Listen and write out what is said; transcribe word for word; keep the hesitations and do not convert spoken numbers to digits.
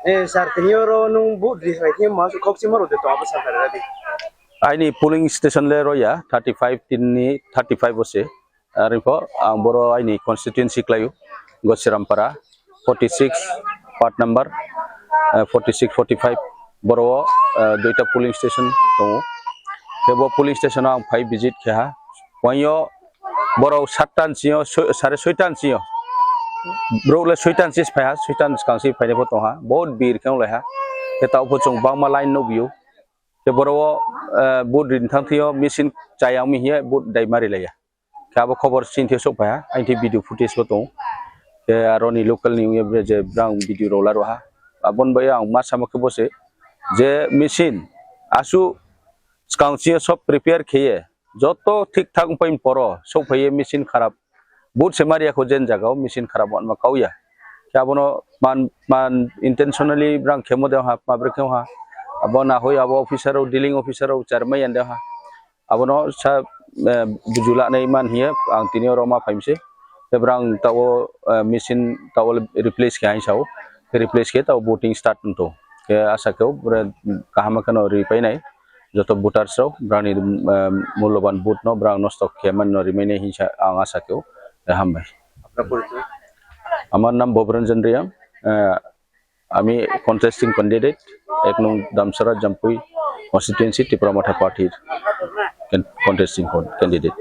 Eh, sir, tini oro nwng vote ri hai khe ma kok chima rw de to abo sir, sir, di. Aini polling station le roya thirty five, tini thirty five o se. Ari pho ang boro aini constituency khlaio, Gosirampara, forty six, part number, eh, forty six, forty five, boro o, eh, duita polling station tongo. Khe bo polling station o ang phai visit khe ha. Waio borok sattan sio, soi-, sare soitan sio. Borok le soitan sis phai ha, soitan skang si phainai pho tong ha. Bahut bir khe wng lai ha. Khe tao pho chwng bangma line nugwio. Khe boro o, eh, vote rin thang thio machine chayang mi hiya vote dai mari laiya. Khe abo khobor sini thio sok phai ha, aini video footage bo tongo. Khe aro ni local ni wngya je brang video rok la rw ha. Aboni bai ang ma sama khe bo se je machine asu skang sio sob prepare kheye joto thik thak wng pai poro sok phaiye machine kharap. Vote se mari ya kho jen jaga o machine kharap wanma kau ya. Khe abono man, man intentionally brang khemo de ha, ma bre khe ha. Abo na hoi abo officer rok, dealing officer rok char mai yan de ha. Abono sa, eh, buju lanai man hiye ang tini oro ma phaimse. Te brang tao, eh, machine tao replace khe hai sao. Replace khe tao voting start wngto. Khe asa khe bre kaham kheno ri painai. Joto voters rok brani, eh, mulloban vote no brang nosto khe man no ri mai nai hinsa ang asa khe. Eh, hambai. আপনার পরিচয়? আমার নাম ভবরঞ্জন রিয়াং। Eh, আমি contesting candidate, এক নং দামসারা জাম্পুই constituency, ত্রিপুরা মথা পার্টির con-, contesting con-, candidate।